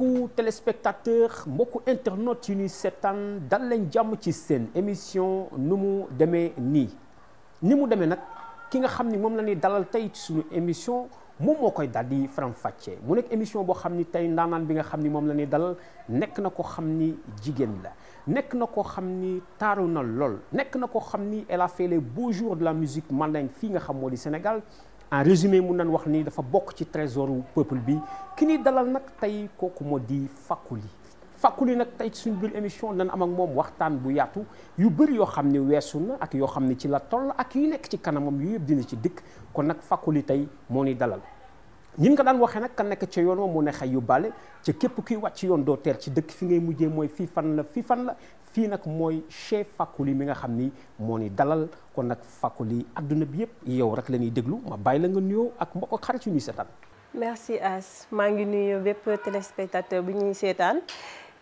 mbokku téléspectateur mbokku internautes yu ñuy seetaan dal leen jàmm ci seen émission nu mu demee nii ni mu demee nag ki nga xam ni moom la ñuy dalal tey ci suñu émission moom moo koy daal di faram-fàccee mu nekk émission boo xam ni tey ndaanaan bi nga xam ni moom la ñuy dalal nekk na ko xam ni jigéen la nekk na koo xam ni taaru na lool nekk na koo xam ni elle a fait les beaux jours de la musique mandingue fii nga xam moo di Sénégal en résumé mun nañ wax ni dafa bokk ci trésoru peuple bi ki ni dalal nag tey kooku moo di Fakoly nag tey ci suñu biir émission dañ am ak moom waxtaan bu yaatu yu bëri yoo xam ni weesu na ak yoo xam ni ci la toll ak yu nekk ci kanamam yu yëpp dina ci dikk kon nag Fakoly tey moo ni dalal ñin nga daan waxee nag ka nekk ca yoon mu ne xay yu bale ca képp kuy wàcc yoon doo teer ci dëkk fi ngay mujjee mooy fii fan la fii nag mooy chez Fakoly mi nga xam ni moo ni dalal kon nag Fakoly adduna bi yëpp yow rek la ñuy déglu ma bàyyi la nga nuyoo ak mbokk xarit yu ñuy seetaan. merci As maa ngi nuyu bépp téléspectateur bi ñuy seetaan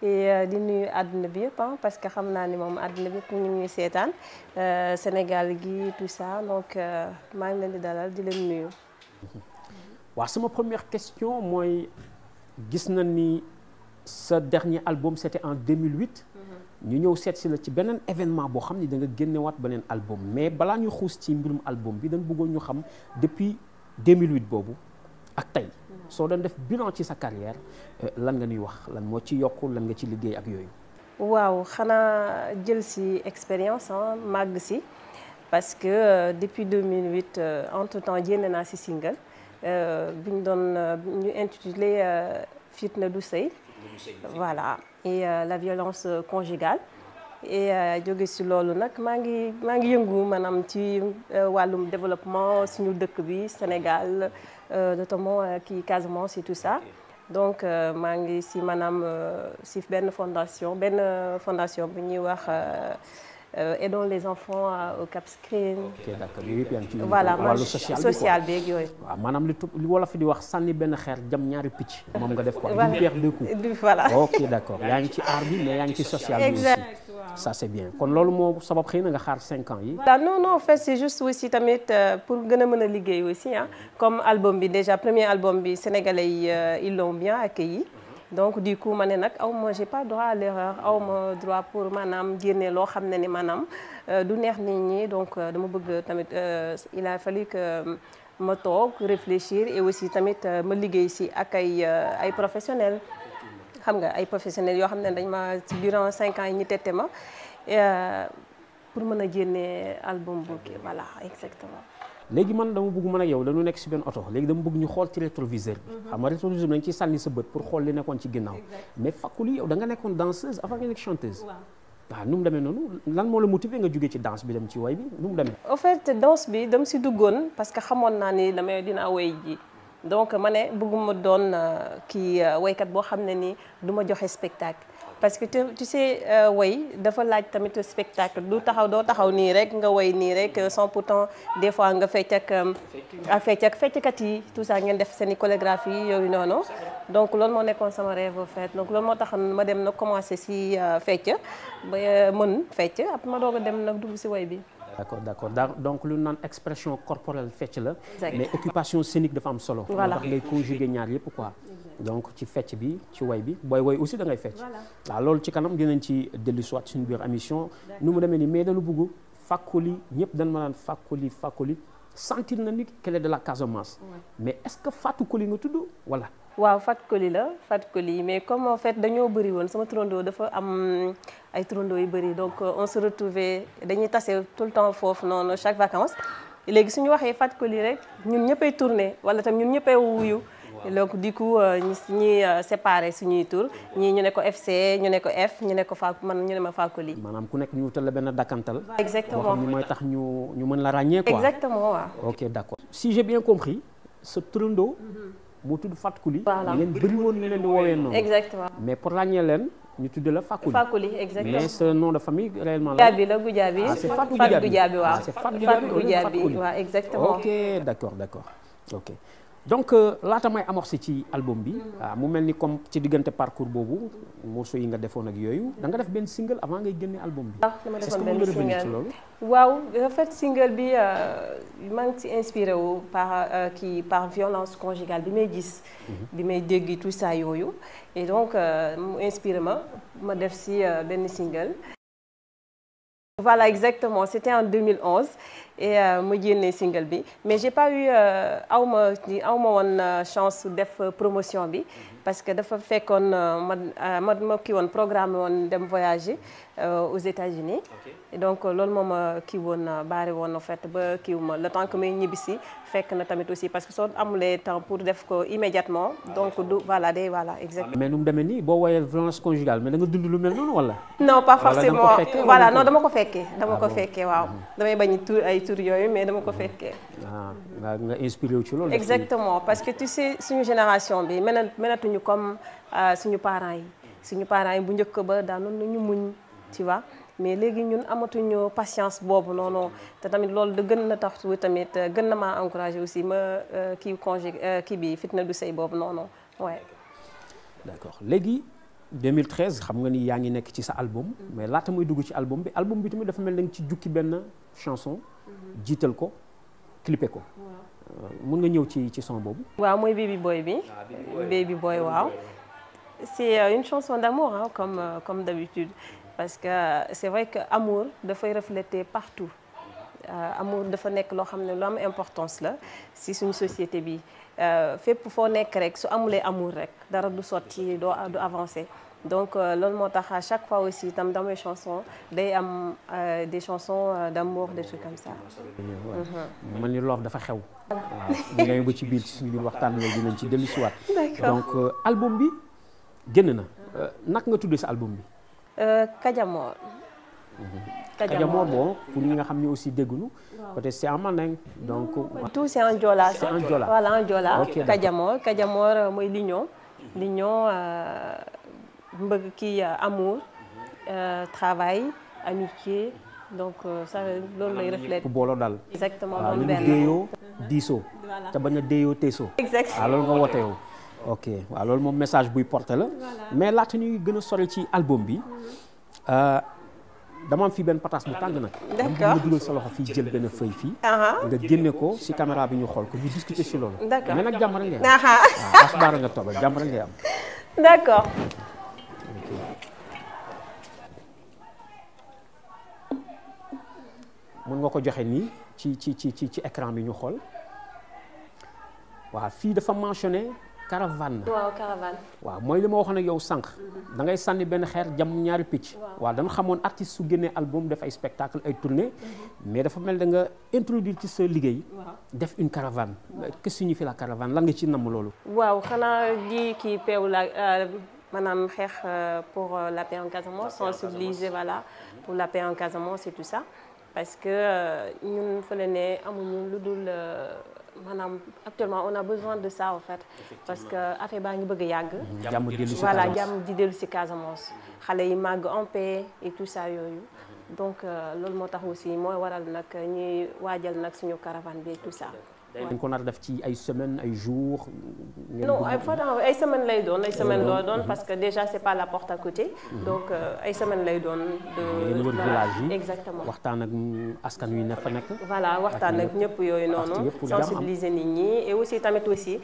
et di nuyu àdduna bi yëpp parce que xam naa ni moom àdduna bi yëpp ñu ngi seetaan Sénégal gi tout ça donc maa ngi leen di dalal di leen nuyu. waaw sama première question mooy gis na ni sa dernier album c'était en 2008. ñu ñëw seet si la ci beneen événement boo xam ni da nga génnewaat beneen album mais balaa ñu xuus ci mbirum album bi dañ bëggoon ñu xam depuis 2008 boobu ak tey soo doon def bilan ci sa carrière lan nga ñuy wax lan moo ci yokku lan nga ci liggéey ak yooyu. waaw xanaa jël si expérience màgg si parce que depuis 2008 entre temps génne naa si single bi ñu doon ñu intitulé Fitna du Sëy voilà et la violence conjugale et jóge si loolu nag maa ngi yëngu maanaam ci wàllum développement suñu dëkk bi Sénégal notamment kii Casamance et tout ça donc maa ngi si maanaam si benn fondation bu ñuy wax aidons les enfants au Cap Skirring. ok d'accord yooyu yëpp yaa ngi ci voilà wàllu social bi ak yooyu. waaw maanaam li wolof di wax sànni benn xeer jam ñaari picc. moom nga def ko d'une pierre deux coups. voilà ok d'accord yaa ngi ci art bi mais yaa ngi ci social bi aussi. ça c'est bien kon loolu moo sabab xëy na nga xaar 5 ans yi. voilà non en fait c'est juste aussi tamit pour gën a mën a liggéey aussi comme album bi déjà premier album bi sénégalais yi ils l'ont bien accueilli. donc du coup ma ne nag j'ai pas droit à l'erreur ma droit pour maanaam génne loo xam ne ni maanaam du neex nit ñi donc dama bëgg tamit il a fallu que ma toog réfléchir et aussi tamit ma liggéey si ak ay professionnels xam nga ay professionnels yoo xam ne dañ ma ci durant 5 ans yi ñu tette ma pour mën a génne album bu voilà exactement. léegi man dama bëgg mën ak yow dañu nekk si benn oto léegi dama bëgg ñu xool ci rétroviseur bi xam nga rétroviseur bi dañ ciy sànni sa bët pour xool li nekkoon ci ginnaaw mais Fakoly yow da nga nekkoon danseuse avant nga nekk chanteuse waaw nu mu demee noonu lan moo la motivé nga jógee ci danse bi dem ci way bi nu mu demee en fait danse bi dama si duggoon parce que xamoon naa ni dinaa way ji donc ma ne bëgguma doon kii waykat boo xam ne ni du ma joxe spectacle parce que tu sais way dafa laaj tamit spectacle doo taxaw nii rek nga way nii rek sans pourtant des fois nga fecc ak fecckat yi tout ça ngeen def seen i chorégraphie yooyu noonu donc loolu moo nekkoon sama rêve en fait donc loolu moo tax ma dem nag commencé si fecc ba mën fecc après ma doog a dem nag dugg si way bi. d'accord donc lu naan expression corporelle fecc la mais occupation scénique dafa am solo moo tax ngay conjuguer ñaar yëpp quoi donc ci fecc bi ci way bi booy way aussi da ngay fecc waaw loolu ci kanam dinañ ci dellu soit suñu biir émission nu mu demee nii mais dañu bëgg Fakoly ñëpp dañ ma naan Fakoly sentir na nit qu'elle est de la Casamance mais est-ce que Fatou Coly nga tudd wala waaw Fatou Coly mais comme en fait dañoo bëri woon sama turandoo dafa am ay turandoo yu bëri donc on se retrouvait dañuy tase tout le temps foofu noonu chaque vacances léegi suñu waxee Fatou Coly rek ñun ñëppay tourné wala tam ñun ñëppay wuyu donc du coup ñi séparé suñuy tur ñii ñu ne ko FC ñu ne ko F ñu ne ko ñu ne ma Fakoly maanaam ku nekk ñu wutal la benn dakkantal exactement boo xam ni mooy tax ñu mën la ràññee quoi exactement waaw ok d'accord si j'ai bien compris sa turandoo moo tudd Fatou Coly leen bëri woon ñu leen di woowee noonu exactement mais pour ràññee leen ñu tudd la Fakoly exactement mais ce nom de famille réellement la Goudiaby c'est Fatou Goudiaby waaw c'est Fatou Goudiaby waaw exactement ok d'accord ok donc laata may amorcé ci album bi mu mel ni comme ci diggante parcours boobu morceaux yi nga defoon ak yooyu da nga def benn single avant ngay génne album bi. waaw dama defoon benn single waaw en fait single bi maa ngi ci inspiré wu par violence conjugale bi may gis. bi may dégg tout ça yooyu et donc mu inspiré ma def ci benn single. Voilà, exactement. C'était en 2011 et ma génne single bi mais j'ai pas eu awma woon chance def promotion bi parce que dafa fekkoon ma kii woon programme woon dem voyager aux États-Unis et donc loolu moom ma kii woon baari woon en fait ba kiiwu ma le temps que may ñibbisi fekk na tamit aussi parce que soo amulee temps pour def ko immédiatement donc voilà exactement. mais nu mu demee nii boo woowee violence conjugale mais da nga dund lu mel noonu wala. non pas forcément voilà non dama ko fekkee waaw damay bañ ay tur yooyu mais dama ko fekkee. nga inspiré wu ci loolu. exactement parce que tu sais suñu génération bi mënatuñu comme suñu parents yi bu njëkk ba daanoon nañu muñ tu vois mais léegi ñun amatuñu patience boobu noonu te tamit loolu da gën na tax tamit gën na maa encouragé aussi ma kii bi fitna du sëy boobu noonu ouais. d'accord léegi 2013 xam nga ni yaa ngi nekk ci sa album mais laata muy dugg ci album bi tamit dafa mel da nga ci jukki benn chanson jiital ko clippé ko mun nga ñëw ci son boobu. waaw mooy Baby Boy bi. Baby Boy waaw. c'est une chanson d'amour hein, comme d'habitude parce que c'est vrai que amour dafay refléter partout amour dafa nekk loo xam ne lu am importance la si suñu société bi fépp foo nekk rek su amulee amour rek dara du sotti du avancer donc loolu moo tax à chaque fois aussi tam dans mes chansons day am des chansons d'amour des trucs comme ça. man ni loof dafa xew. waaw ñu ngi ba ci biir ci suñu biir waxtaan la dinañ ci dellusiwaat. donc album bi génn na naka nga tuddee sa album bi. Kadiamor. Kadiamor bon pour ñi nga xam ne aussi dégguñu. peut-être c'est en manding donc. tout c'est en joola. c'est en joola voilà en joola. Kadiamor mooy l'union mbëgg kii amour travail amitié donc ça loolu lay refléter. ku booloo daal. exactement loolu benn déeyoo diisoo. te bañ a déeyoo teesoo. exactement loolu nga woote yow. ok waaw loolu moom message buy porté la. mais laata ñuy gën a sori ci album bi dama am fii benn pataas bu tàng nag. d'accord nga dugal sa loxo fii jël benn feuille fii. nga génne ko ci caméra bi ñu xool ko ñu discuter ci loolu. d'accord mais nag jàmm rek ngay am. waaw asbaara nga toogal jàmm rek ngay am. d'accord. mën nga ko joxe nii ci écran bi ñu xool waaw fii dafa mentionné caravane. waaw caravane. waaw mooy li ma waxoon ak yow sànq. da ngay sànni benn xeer jam ñaari picc. waaw dama xamoon artiste su génnee album def ay spectacle ay tournée. mais dafa mel da nga introduire ci sa liggéey. def une caravane. qu'est-ce que signifie la caravane lan nga ci namm loolu. waaw xanaa di kii peew la maanaam xeex pour la paix en Casamance sensibiliser voilà pour la paix en Casamance et tout ça parce que ñun fële ne amuñu lu dul maanaam actuellement on a besoin de ça en fait parce que affaire baa ngi bëgg a yàgg. jàmm dellu si voilà jàmm di dellu si Casamance xale yi màgg en paix et tout ça yooyu donc loolu moo tax aussi mooy waral nag ñuy waajal nag suñu caravane bi et tout ça. dañ ko nar def ci ay semaines ay jours. non ay semaines lay doon parce que déjà c'est pas la porte à côté. donc ay semaines lay doon. de village yi exactement waxtaan ak askan wi fa nekk. voilà waxtaan ak ñëpp yooyu noonu. sensibiliser nit ñi et aussi tamit aussi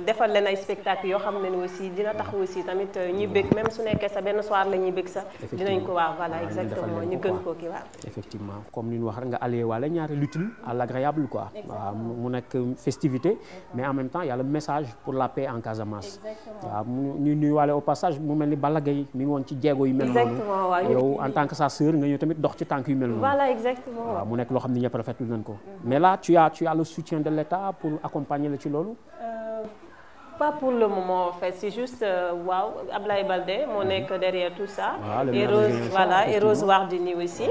defal leen ay spectacles yoo xam ne ni aussi dina tax aussi tamit ñuy bëgg même su nekkee sa benn soir la ñuy bëgg sax. dinañ ko waaw voilà exactement ñu gën koo kii waaw. effectivement comme ni ñu wax rek nga allié wala ñaari l'utile à l'agréable quoi. waaw mu nekk festivité mais en même temps il y a le message pour la paix en Casamance. waaw ñu nuyuwaale au passage mu mel ni Balla Gaye mi ngi woon ci jéego yu mel noonu. yow en tant que sa sœur nga ñëw tamit dox ci tànk yu mel noonu. voilà exactement. waaw mu nekk loo xam ne ñëpp rafetlu nañ ko. mais là tu as le soutien de l'État pour accompagner la ci loolu. Pas pour le moment en fait c'est juste waaw Ablaye Baldé moo nekk derrière tout ça. et Rose voilà et Rose Wardini aussi.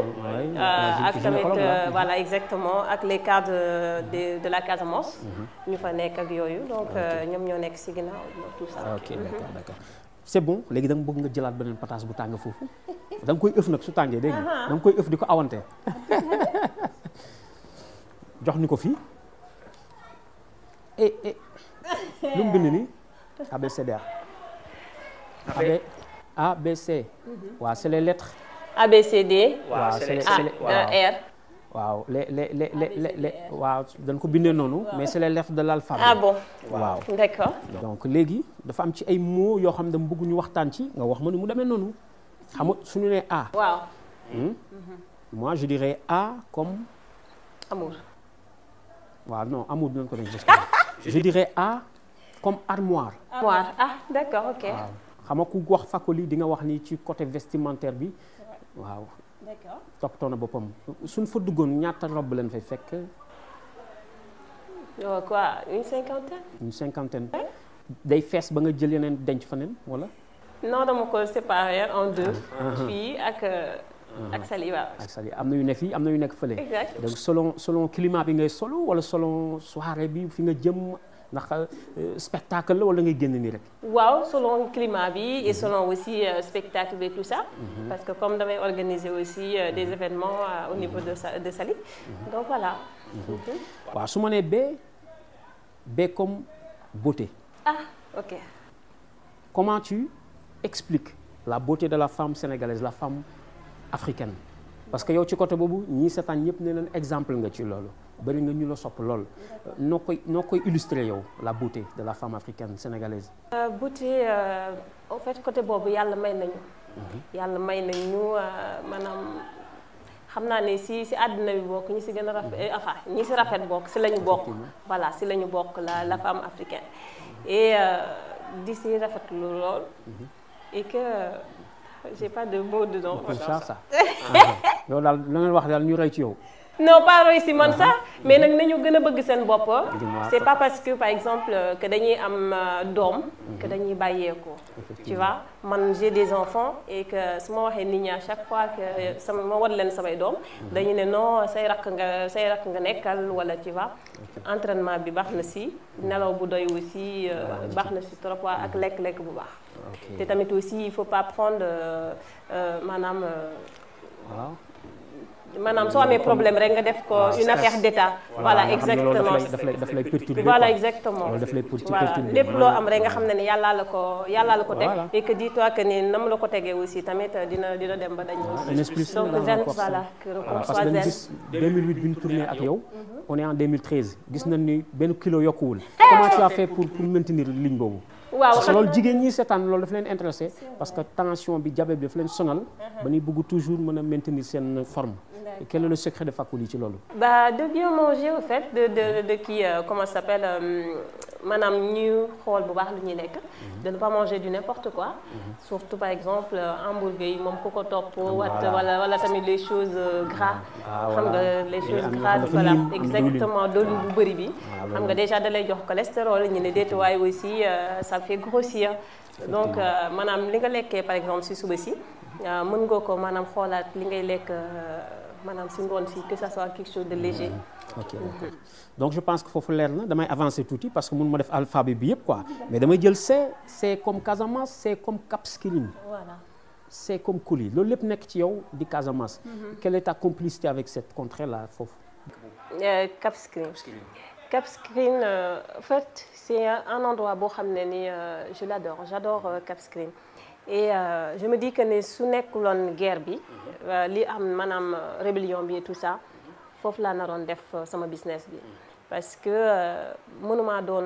ak tamit voilà exactement ak les cadres de la Casamance. ñu fa nekk ak yooyu donc ñoom ñoo nekk ci ginnaaw tout ça. ok d'accord c'est bon léegi da nga bëgg nga jëlaat beneen pataas bu tàng foofu da nga koy ëf nag su tàngee dégg nga da nga koy ëf di ko awante jox ñu ko fii lu mu bind nii ABCDR. ABC. waaw c'est les lettres. ABCD. waaw c'est les R. waaw les waaw dañ ko bindee noonu. mais c'est les lettres de l'alphabet. Ah bon. waaw d'accord. donc léegi dafa am ci ay mots yoo xam ne dama bëgg ñu waxtaan ci nga wax ma ni mu demee noonu. xam nga suñu nee A. waaw. moi je dirais A comme. amour. waaw non amour dinañ ko def je dirais A comme armoire. armoire ah d'accord ok. waaw xam nga ku wax Fakoli di nga wax ni ci côté vestimentaire bi waaw. d'accord. toppatoo na boppam suñ fa duggoon ñaata robe leen fay fekk. quoi une cinquantaine. une cinquantaine. day fees ba nga jël yeneen denc faneen wala. non dama ko séparer en deux. fii ak Sali waaw. ak Sali am na yu ne fii am na yu nekk fële. exact donc selon climat bi ngay solo wala selon soirée bi fi nga jëm ndax spectacle la wala ngay génn nii rek. waaw selon climat bi et selon aussi spectacle et tout ça. parce que comme damay organiser aussi des événements au niveau de Sali. donc voilà. waaw su ma nee B comme beauté. ah ok. comment tu expliques la beauté de la femme sénégalaise la femme africaine parce que yow ci côté boobu ñii seetaan ñëpp ne leen exemple nga ci loolu bari nga ñu la sopp lool noo koy illustrer yow la beauté de la femme africaine sénégalaise. beauté en fait côté boobu yàlla may nañu. yàlla may nañu maanaam xam naa ne si àddina bi bokk ñi si gën a rafet enfin ñi si rafet bokk si la ñu bokk. voilà si la ñu bokk la femme africaine et di si rafetlu lool et que. j'ai pas de mots dedans. ça yow daal la ngeen wax daal ñu rey ci yow. non pas roy si man sax mais nag nañu gën a bëgg seen bopp. c'est pas parce que par exemple que dañuy am doom. que dañuy bàyyeekoo. tu vois man j'ai des enfants et que su ma waxee nit ñi à chaque fois que ma war leen samay doom. dañu ne non say rakk nga nekkal wala tu vois. entraînement bi baax na si. nelaw bu doy aussi baax na si trop ak lekk-lekk bu baax. te tamit aussi il faut pas prendre maanaam. waaw. maanaam soo amee problème rek nga def ko une affaire d'état. voilà exactement daf lay perturber. voilà exactement loolu daf lay perturber. voilà lépp loo am rek nga xam ne ni yàllaa la ko teg. et que dis-toi que ni nam la ko tegee aussi tamit dina dem ba dañ. un esprit sain donc zen voilà parce que dañu gis 2008 bi ñu tourné ak yow. on est en 2013 gis nañ ni benn kilo yokkuwul. comment tu as fait pour maintenir ligne boobu. waaw parce que loolu jigéen ñi seetaan loolu dafa leen intéressé parce que tension bi diabète bi dafa leen sonal. ba ñuy bëgg toujours mën a maintenir seen forme. quel est le secret de Fakoli ci loolu. de bien manger au fait de kii comment ça s'appelle maanaam ñu xool bu baax lu ñuy lekk. de ne pas manger du n'importe quoi. surtout par exemple hamburger yi moom ku ko topp. wala tamit les choses gras. xam nga les choses grasses voilà exactement doolu bu bëri bi. xam nga déjà da lay jox cholestérol ñu ne déet waaye aussi ça fait grossir. donc maanaam li nga lekkee par exemple si suba si mën nga ko maanaam xoolaat li ngay lekk. maanaam si ngoon si que ça soit quelque chose de léger. ok donc je pense que foofu leer na damay avancer tuuti parce que mun ma def alphabet bi yëpp quoi mais damay jël C comme Casamance C comme Cap Skirring. voilà C comme Kuli loolu lépp nekk ci yow di Casamance. quelle est ta complicité avec cette contrée là foofu. Cap Skirring. Cap Skirring en fait c'est un endroit boo xam ne ni je l'adore j'adore Cap Skirring. et je me dis que ne su nekkuloon guerre bi li am maanaam rébellion bi et tout ça foofu laa naroon def sama business bi parce que mënuma doon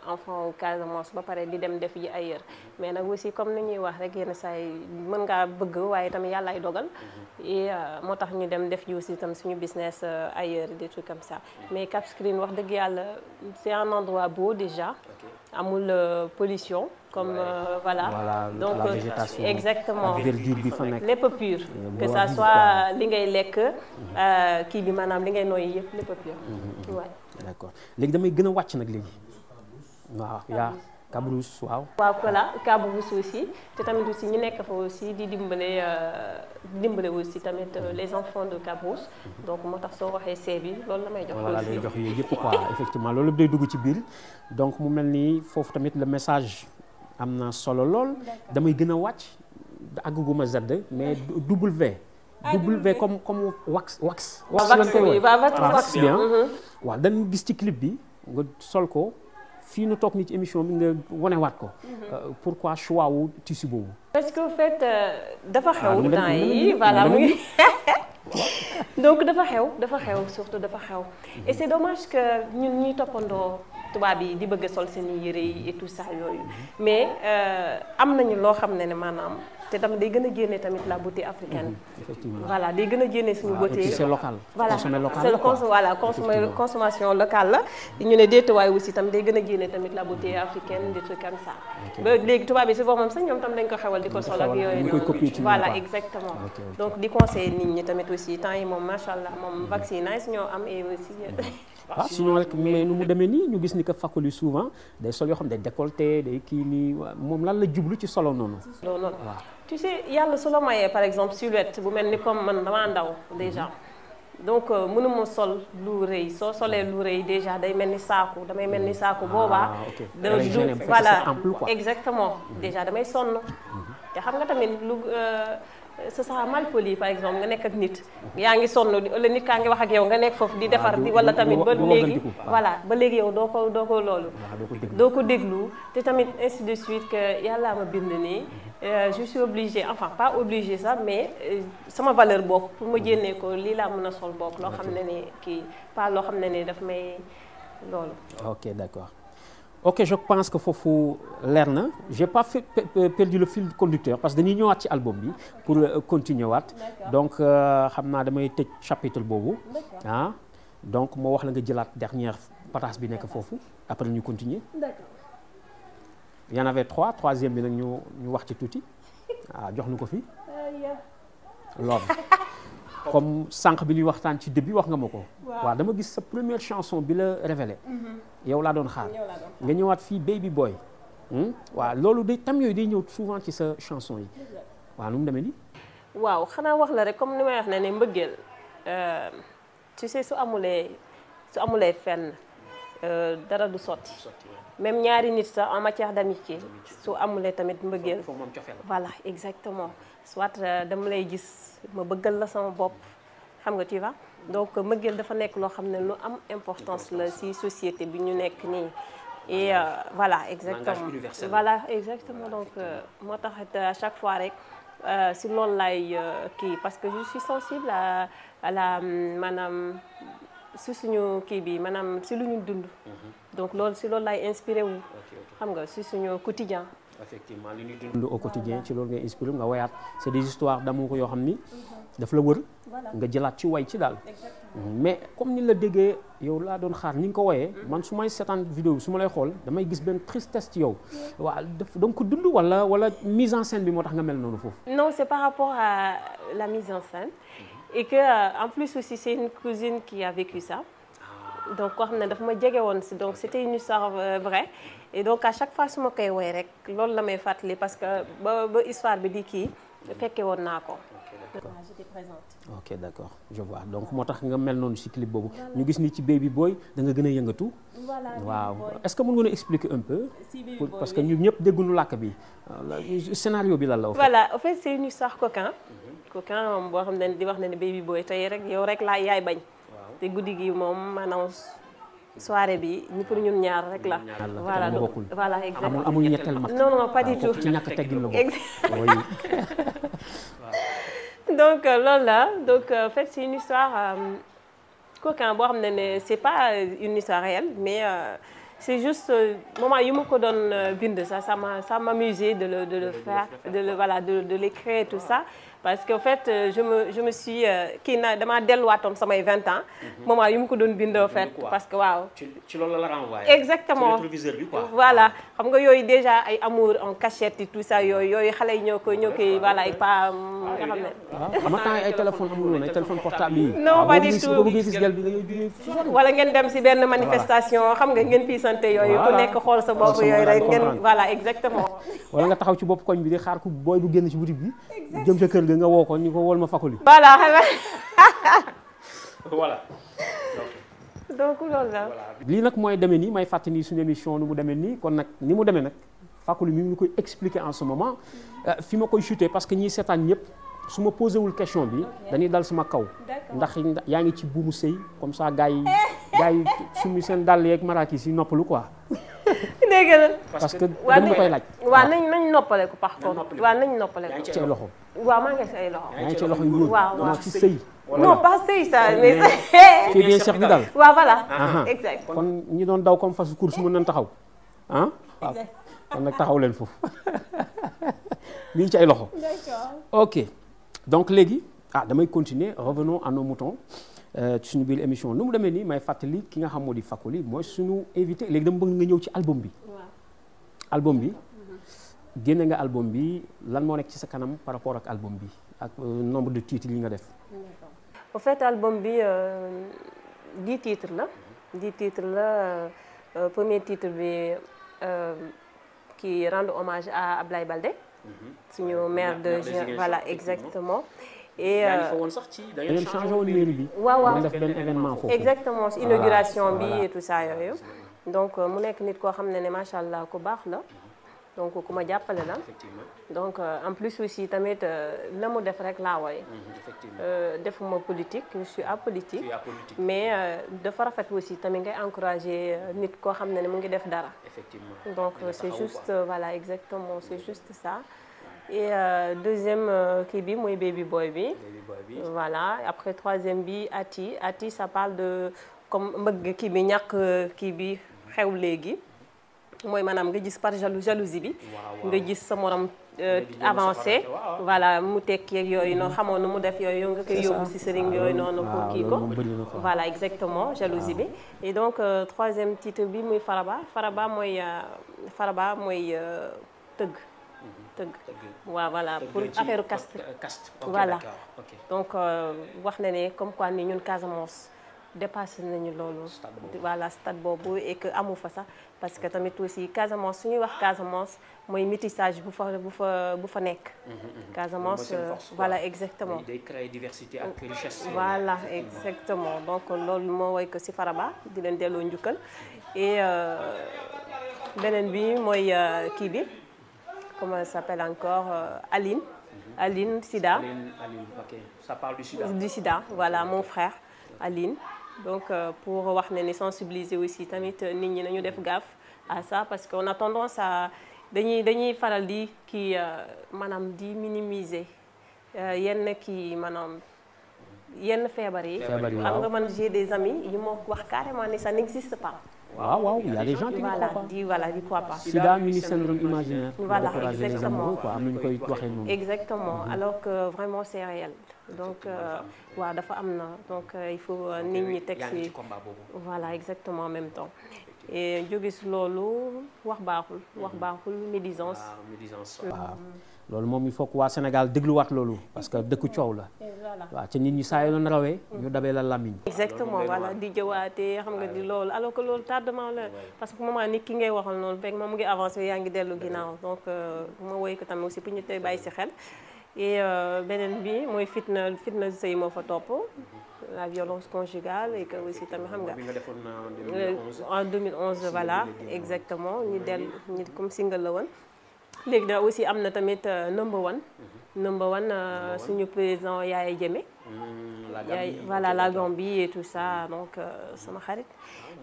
enfant au Casamance ba pare di dem def yi ailleurs mais nag aussi comme ni ñuy wax rek yenn saa yi mën ngaa bëgg waaye tamit yàlla ay dogal et moo tax ñu dem def ji aussi tam suñu business ailleurs des trucs comme ça mais Cap Skirring wax dëgg yàlla c'est un endroit beau déjà amul pollution comme voilà donc la végétation exactement verdure bi fa nekk lépp pur que ça soit li ngay lekk kii bi maanaam li ngay nooyi yëpp lépp pur waaw d'accord léegi damay gën a wàcc nag léegi waaw yaa Cabrousse waaw voilà Cabrousse aussi te tamit aussi ñu nekk fa aussi di dimbale aussi tamit les enfants de Cabrousse donc moo tax soo waxee see bi loolu la may jox voilà lay jox yooyu yëpp quoi effectivement loolu day dugg ci biir donc mu mel ni foofu tamit le message am na solo lool damay gën a wàcc àgguma Z mais W comme wax lañ koy wax bien waaw dañu gis ci clip bi nga sol ko fii nu toog ni ci émission bi nga wanewaat ko. pourquoi choix wu tissu boobu. parce que en fait dafa xew temps yi voilà mu ngi donc dafa xew surtout dafa xew et c'est dommage que ñun ñuy toppandoo tubaab yi di bëgg a sol seen yére yi et tout ça yooyu mais am nañu loo xam ne maanaam te tamit day gën a génne tamit la beauté africaine. effectivement voilà day gën a génne suñu beauté. c'est local. voilà consommer local c'est voilà consommation locale la. ñu ne déetuwaay aussi tam day gën a génne tamit la beauté africaine des trucs comme ça. ba léegi tubaab yi si boppam sax ñoom tam dañ ko xewal di ko sol ak yooyu noonu. voilà exactement. donc di conseiller nit ñi tamit aussi temps yi moom macha allah moom vaccinage ñoo am et aussi. waaw sinon rek mais nu mu demee nii ñu gis ni que Fakoly souvent day sol yoo xam ne day décolleté day kii nii moom lan la jublu ci solo noonu. loolu noonu tu sais yàlla su la mayee par exemple silhouette bu mel ni comme man damaa ndaw déjà donc mënuma sol lu rëy soo solee lu rëy déjà day mel ni saaku damay mel ni saaku boobaa. voilà exactement déjà damay sonn. te xam nga tamit lu. ce sera mal poli par exemple nga nekk ak nit yaa ngi sonn wala nit kaa ngi wax ak yow nga nekk foofu di defar di wala tamit ba léegi voilà ba léegi yow doo ko loolu doo ko déglu te tamit ainsi de suite que yàllaa ma bind nii je suis obligée enfin pas obligée sax mais sama valeur bopp pour ma jénnee ko lii laa mën a sol bopp loo xam ne ni kii pas loo xam ne ni daf may loolu. ok d'accord. ok je pense que foofu leer na j'ai pas perdu le fil conducteur parce que dañuy ñëwaat ci album bi pour continuer waat donc xam naa damay tëj chapitre boobu donc moo wax la nga jëlaat dernière patas bi nekk foofu après ñu continuer. D'accord. Il y en avait 3 troisième bi nag ñu wax ci tuuti jox nu ko fi loolu comme sànq bi ñuy waxtaan ci début wax nga ma ko. waaw dama gis sa première chanson bi la révélé. yow laa doon xaar nga ñëwaat fii Baby Boy. waaw loolu day tam yooyu day ñëw souvent ci sa chanson yi. waaw nu mu demee nii. waaw xanaa wax la rek comme ni may wax ne mbëggeel tu sais su amulee fenn dara du sotti. même ñaari nit sax en matière d'amitié su amulee tamit mbëggeel. voilà exactement soit dama lay gis ma bëggal la sama bopp xam nga tu vois donc mbëggeel dafa nekk loo xam ne lu am importance la ci société bi ñu nekk nii et voilà exactement donc moo tax à chaque fois rek ci loolu lay kii parce que je suis sensible à la maanaam ci suñu kii bi maanaam ci lu ñu dund donc loolu ci loolu lay inspiré wu xam nga ci suñu quotidien. effectivement li ñuy dund au quotidien ci loolu ngay inspiré nga wayaat c'est des histoires d'amour yoo xam ni daf la wër nga jëlaat ci way ci daal mais comme ni la déggee yow laa doon xaar ni nga ko woyee man su may seetaan vidéo bi su ma lay xool damay gis benn tristesse ci yow waaw danga ko dund wala mise en scène bi moo tax nga mel noonu foofu. non c'est par rapport à la mise en scène et que en plus aussi c'est une cousine qui a vécu ça donc koo xam ne daf ma jege woon si donc c'était une histoire vraie et donc à chaque fois su ma koy woy rek loolu la may fàttali parce que ba histoire bi di kii fekke woon naa ko. j'étais présente. ok d'accord je vois donc moo tax nga mel noonu ci clip boobu ñu gis ni ci Baby Boy da nga gën a yëngatu. waaw est-ce que mën nga expliquer un peu. parce que ñu ñëpp dégguñu làkk bi scénario bi lan la. voilà en fait c'est une histoire coquin boo xam ne di wax ne Baby Boy tey rek yow rek laa yaay bañ. te guddi gi moom maanaam soirée bi ñu pour ñun ñaar rek la. voilà exactement amul ñetteel mat. non pas du tout ci ñàkk teggin la bokk. donc loolu la donc en fait c'est une histoire coquin boo xam ne c'est pas une histoire réelle mais c'est juste moment yu ma ko doon bind ça m'amusait de le faire de l'écrire tout ça. parce que en fait je me suis kii na damaa delluwaatoon samay 20 ans. moment yu mu ko doon bind en fait parce que waaw. ci loolu la renvoyé. exactement ci rétroviseur bi quoi. voilà xam nga yooyu déjà ay amour en cachette et tout ça yooyu xale yi ñoo koy voilà ay pas nga xam ne. xam nga ay téléphone amul woon ay téléphone portable yi. non pas du tout boo gis gel bi da ngay jógee. wala ngeen dem ci benn manifestation xam nga ngeen piisante yooyu. ku nekk xool sa bopp yooyu rek ngeen voilà exactement. wala nga taxaw ci bopp koñ bi di xaar ku booy bu génn ci boutique bi. jëm ca kër ga nga woo ko ñu ko wol ma Fakoly. voilà. voilà. donc loolu la. lii nag mooy demee nii may fàttali suñu émission nu mu demee nii kon nag ni mu demee nag Fakoly mi ngi koy expliquer en ce moment fi ma koy chuter parce que ñiy seetaan ñëpp su ma posé wul question bi dañuy dal sama kaw. ndax yaa ngi ci buumu sëy comme ça gars yi suñu seen dàll yeeg maraakis yi noppalu quoi. gën parce que dañu koy laaj. waaw nañ noppale ko par contre. waaw nañ noppale ko. yaa ngi ci ay loxo. waaw maa ngi ci ay loxo. yaa ngi ci loxo yu wóor. waaw non ci sëy. non pas sëy ça mais. c'est bien Cheikh Vidal. waaw voilà. exact. kon ñi doon daw comme fasu course mën nañ taxaw ah. waaw kon nag taxaw leen foofu mi ngi ci ay loxo. d'accord. ok donc léegi damay continuer revenons à nos moutons ci suñu biir émission nu mu demee nii may fàttali ki nga xam moo di Fakoli mooy suñu invité léegi dama bëgg nga ñëw ci album bi. waaw album bi génne nga album bi lan moo nekk ci sa kanam par rapport ak album bi ak nombre de titres yi nga def. d'accord au fait album bi 10 titres la. 10 titres la premier titre bi qui rend hommage à Ablaye Baldé. suñu maire de voilà exactement. et yaa ngi fa woon sax ci da ngeen changé woon mairie bi. waaw def benn événement foofu. exactement si inauguration bi et tout ça yooyu. donc mu nekk nit koo xam ne macha allah ku baax la. donc ku ma jàppale la. donc en plus aussi tamit la mu def rek laa woy. defuma politique je suis apolitique. mais dafa rafet aussi tamit ngay encourager nit koo xam ne mu ngi def dara. donc c'est juste voilà exactement c'est juste ça. et deuxième kii bi mooy baby boy bi. voilà après troisième bi Ati ça parle de comme mbëgg kii bi ñàkk kii bi xew léegi. mooy maanaam nga gis par jalousie bi. nga gis sa morom avancé. voilà mu tekki ak yooyu noonu xamoon nu mu def yooyu nga koy yóbbu si sëriñ yooyu noonu pour kii ko. voilà exactement jalousie bi. et donc troisième titre bi muy Faraba mooy tëgg. waaw voilà pour affaire caste. voilà donc wax na ne comme quoi ni ñun Casamance dépassé nañu loolu. voilà stade boobu et que amu fa sax parce que tamit aussi Casamance su ñuy wax Casamance mooy métissage bu fa nekk. Casamance voilà exactement. day créer diversité ak richesse. voilà exactement donc loolu moo woy ko ci Faraba di leen delloo njukkal et beneen bi mooy kii bi. comment elle s'appelle encore Aline Sida. Aline, ok. Ça parle du sida. Du sida, voilà mon frère Aline. donc pour wax ne ni sensibiliser aussi tamit nit ñi nañu def gaffe à ça parce qu'on a tendance à dañuy faral di kii maanaam di minimiser yenn kii maanaam yenn feebar yi. xam nga man j'ai des amis yi moo wax carrément ni ça n'existe pas. waaw il y a des gens qui ne croient pas. Sida mini syndrome imaginaire. voilà exactement am nañu koy waxee noonu. exactement alors que vraiment c'est réel. donc waaw dafa am na donc il faut nit ñi teg ci voilà exactement en même temps. et jóge si loolu wax baaxul médisance. waaw loolu moom il faut que waa Sénégal dégluwaat loolu parce que dëkku coow la. waaw te nit ñi saa yoo doon rawee. ñu dabee la làmmiñ. exactement voilà di jëwaatee xam nga di loolu alors que loolu tardement la parce que moment nit ki ngay waxal noonu fekk moom mu ngi avancé yaa ngi dellu ginnaaw donc ma woy ko tamit aussi pour ñu tey bàyyi si xel. et beneen bi mooy fitna sëy moo fa topp. la violence conjugale et que aussi tamit xam nga. en 2011 voilà exactement ñu comme single la woon. léegi da aussi am na tamit number one suñu président Yaya Jammeh. voilà la Gambie et tout ça donc sama xarit.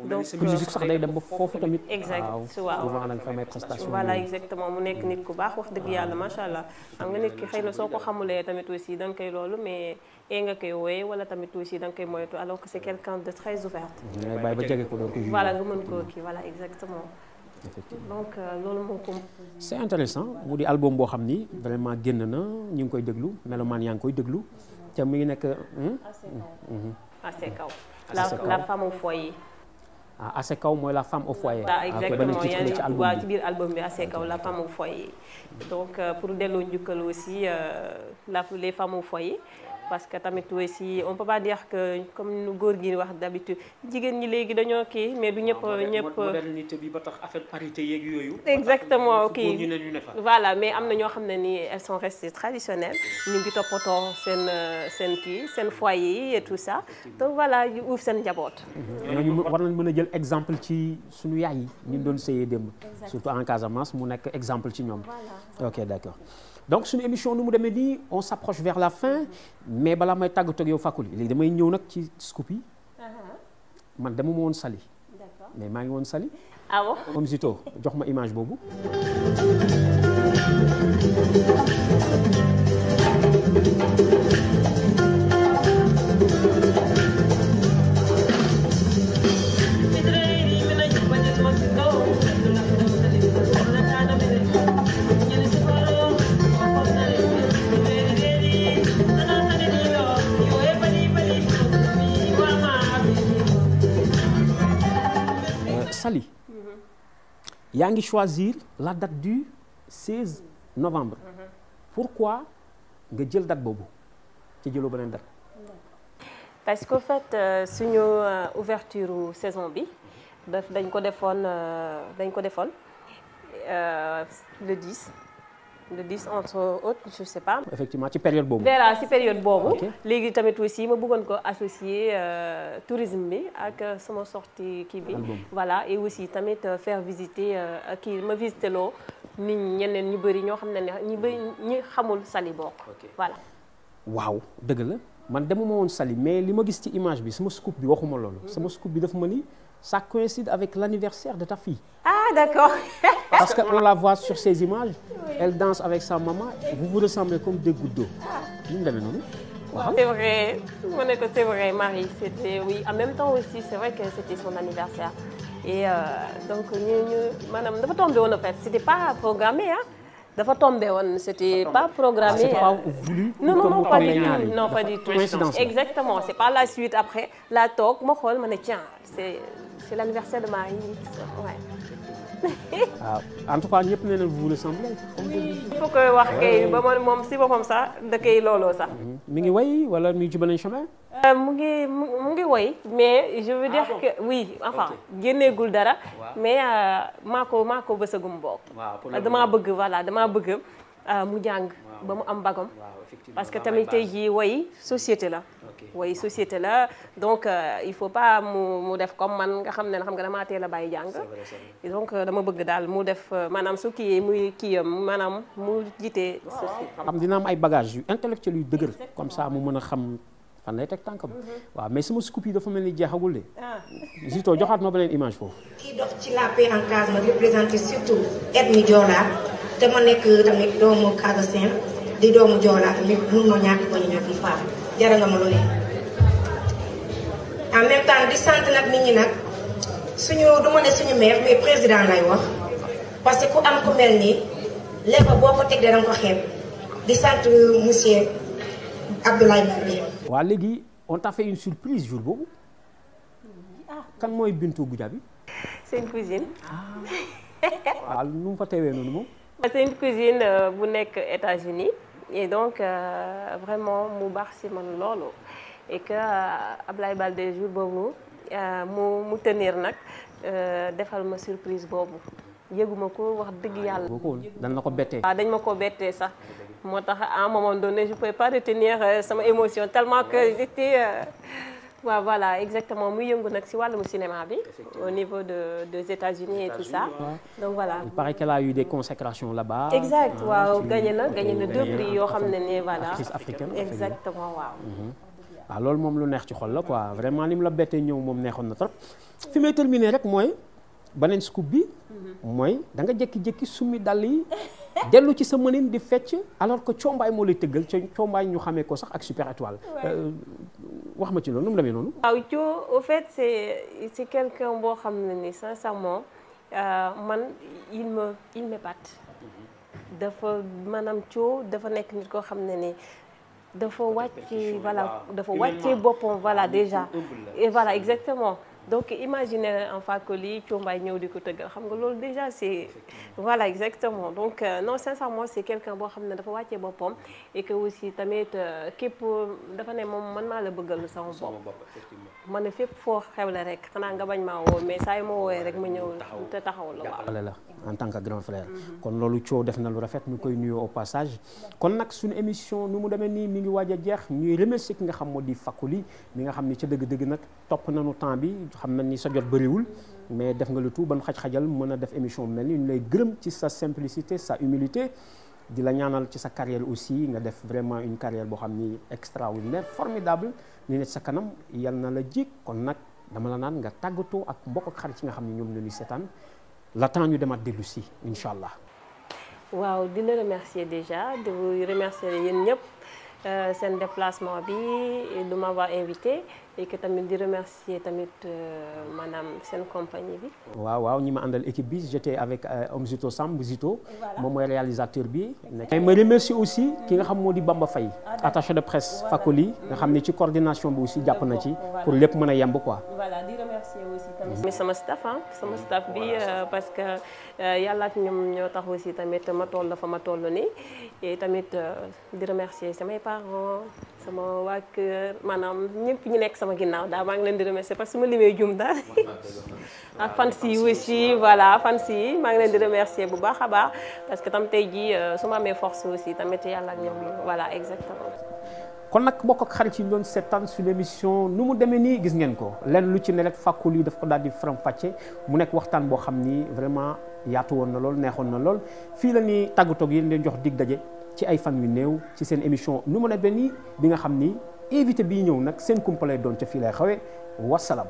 donc musique sax day dem ba foofu tamit. exact waaw souvent nag fa may prestation. voilà exactement mu nekk nit ku baax wax dëgg yàlla macha allah xam nga nit ki xëy na soo ko xamulee tamit aussi da nga koy loolu mais nga koy wooye wala tamit aussi da nga koy moytu alors que c'est quelqu'un de très ouvert. ngay bàyyi ba jege ko doon ko. voilà nga mën koo kii voilà exactement. donc loolu moo ko. c'est intéressant mu di album boo xam ni vraiment génn na ñu ngi koy déglu melomaan yaa ngi koy déglu te mu ngi nekk. assez kaw la femme au foyer. assez kaw mooy la femme au foyer. exactement yaa ci biir album bi assez kaw la femme au foyer. donc pour delloo njukkal aussi les femmes au foyer. parce que tamit aussi on peut pas dire que comme nu góor gi wax d'habitude jigéen ñi léegi dañoo kii mais du ñëpp. modernité bi ba tax affaire parité yeeg yooyu. exactement kii voilà mais am na ñoo xam ne ni elles sont restées traditionnelles ñu ngi toppatoo seen foyer yi et tout ça donc voilà yu uuf seen njaboot. ñooñu war nañ mën a jël exemple ci suñu yaay yi ñu doon sëyee démb. surtout en Casamance mu nekk exemple ci ñoom. ok d'accord. donc suñu émission nu mu demee nii on s'approche vers la fin mais balaa may tàggatoo ak yow Fakoli léegi damay ñëw nag ci scoop yi man dama ma woon Saly mais maa ngi woon Saly. ah bon Omzito jox ma image boobu. Saly yaa ngi choisir la date du 16 novembre pourquoi nga jël date boobu ci jëloo beneen date. parce qu'au fait suñu ouverture saison bi dañ ko defoon le 10 entre autres je sais pas. effectivement ci période boobu. voilà ci période boobu. léegi tamit aussi ma bëggoon ko associer tourisme bi ak sama sortie kii bi. voilà et aussi tamit faire visiter kii ma visiter loo nit ñeneen ñu bëri ñoo xam ne ñi xamul Saly bokk. voilà. waaw dëgg la man demuma woon Saly mais li ma gis ci image bi sama scoop bi waxuma loolu. sama scoop bi dafa ma ni ça coïncide avec l'anniversaire de ta fille. ah d'accord. parce que on la voit sur ces images. elle danse avec sa maman vous vous ressemblez comme deux gouttes d'eau. ni mu demee noonu. waaw c'est vrai ma ne ko c'est vrai Marie c'était oui en même temps aussi c'est vrai que c'était son anniversaire et donc ñu maanaam dafa tombé woon en fait c'était pas programmé ah. dafa tombé woon c'était pas programmé. c'était pas voulu. non pas du tout non pas du tout. coïncidence exactement c'est pas la suite après la toog ma xool ma ne tiens c'est l'anniversaire de Marie ouais. waaw en tout cas ñëpp nee na vous vous ressemblez. il faut que wax kay ba moom si boppam sax da koy looloo sax. mi ngi way wala mi ngi ci beneen chemin. mu ngi woy mais je veux dire que oui enfin génneegul dara. mais maa ko bësagum bokk. damaa bëgg mu jàng ba mu am bagam. parce que tamit tey jii woy société la. woy société la donc il faut pas mu def comme man nga xam nga damaa teel a bàyyi jàng. donc dama bëgg daal mu def maanaam su kii muy kii maanaam mu jiite société. xam dina am ay bagages yu intellectuels yu dëgër comme ça mu mën a xam. fan lay teg tànkam. waaw mais sama scoop yi dafa mel ni jeexagul de. Zito joxaat ma beneen image foofu. kii dox ci la paix en Casamance ma représenté surtout ethnie Joola te ma nekk tamit doomu Casamance di doomu Joola tamit mun noo ñàkk ba ñu ñàkk faam jara nga ma lu ne. en même temps di sant nag nit ñi nag suñu du ma ne suñu maire mais président lay wax parce que ku am ku mel nii lépp boo ko teg danga ko xeeb di sant monsieur Abdoulaye Baldé. waaw léegi on t'a fait une surprise jour boobu kan mooy Bintou Goudiaby. c'est une cousine. waaw nu mu fa teewee noonu moom. c'est une cousine bu nekk États-Unis et donc vraiment mu baax si man loolu et que Abdoulaye Baldé jour boobu mu tenir nag defal ma surprise boobu yëguma ko wax dëgg yàlla. dañ la ko bettee. waaw dañ ma ko bettee sax. moo tax à un moment donné je pouvais pas retenir sama émotion tellement que j'étais waaw voilà exactement muy yëngu nag si wàllum cinéma bi au niveau des États-Unis et tout ça donc voilà. il paraît qu'elle a eu des consécrations là-bas. exact waaw gagné na 2 prix yoo xam ne voilà. actrice africaine exactement waaw. waaw loolu moom lu neex ci xol la quoi vraiment ni mu la bettee ñëw moom neexoon na trop fi may terminer rek mooy beneen scoop bi mooy da nga jékki-jékki summi dàll yi. dellu ci sa mënin di fecc alors que Coombaay moo lay tëggal Coombaay ñu xamee ko sax ak Super Étoile. wax ma ci loolu nu mu demee noonu. waaw Thio au fait c'est quelqu'un boo xam ne ni sincèrement man il m'épate. dafa maanaam Thio dafa nekk nit koo xam ne ni dafa wàcce voilà dafa wàcce boppam voilà déjà et voilà exactement. donc imaginez enfin que lii Coombaay ñëw di ko tëggal xam nga loolu déjà c'est voilà exactement donc non sincèrement c'est quelqu'un boo xam ne dafa wàccee boppam et que aussi tamit képp dafa ne moom man maa la bëggal sama bopp ma ne fépp foo xewle rek xanaa nga bañ maa woo mais saa yu ma woowee rek ma ñëw te taxaw la waaw la en tant que grand frère kon loolu Thio def na lu rafet ñu koy nuyoo au passage kon nag suñu émission nu mu demee nii mi ngi waaj a jeex ñuy remercier ki nga xam moo di Fakoli mi nga xam ni ca dëgg-dëgg nag topp nañu temps bi xam na ni sa jot bëriwul mais def nga le tout ban xaj-xajal mën a def émission mel ni ñu lay gërëm ci sa simplicité sa humilité di la ñaanal ci sa carrière aussi nga def vraiment une carrière boo xam ni extraordinaire formidable ni ne sa kanam yal na la jik kon nag dama la naan nga tàggatoo ak mbokk ak xarit yi nga xam ne ñoom la ñuy seetaan la temps ñu demaat dellu si incha allah. waaw di la remercier déjà di vous remercier yéen ñëpp seen déplacement bi de m'avoir invité et que tamit di remercier tamit maanaam seen compagnie bi. waaw ñi ma àndal équipe bi j'étais avec Omzito Samb Zito. moom mooy réalisateur bi. mais ma remercier aussi ki nga xam moo di Bamba Faye attaché de presse Fakoli nga xam ne ci coordination bi aussi jàpp na ci pour lépp mën a yemb quoi. voilà di remercier aussi tamit sama staff sama staff bi parce que yàlla ak ñoom ñoo tax aussi tamit ma toll fa ma toll nii et tamit di remercier samay parents sama waa kër maanaam ñëpp ñu nekk sama ginnaaw daal maa ngi leen di remercier parce que su ma limee jum daal ak fans yi aussi voilà fans yi maa ngi leen di remercier bu baax a baax parce que tam tey jii su ma amee force aussi tamit yàlla ak ñoom voilà exactement. kon nag mbokk ak xarit yi ñu doon seetaan sur l'émission nu mu demee nii gis ngeen ko lenn lu ci ne rek Fakoli daf ko daal di faram-fàcce mu nekk waxtaan boo xam ni vraiment yaatu woon na lool neexoon na lool fii la ñuy tàggatoo yi leen jox dig daje ci ay fan yu néew ci seen émission nu mu demee nii bi nga xam ni invité bii ñëw nag seen kumpa lay doon ca fii lay xawee wasalaam.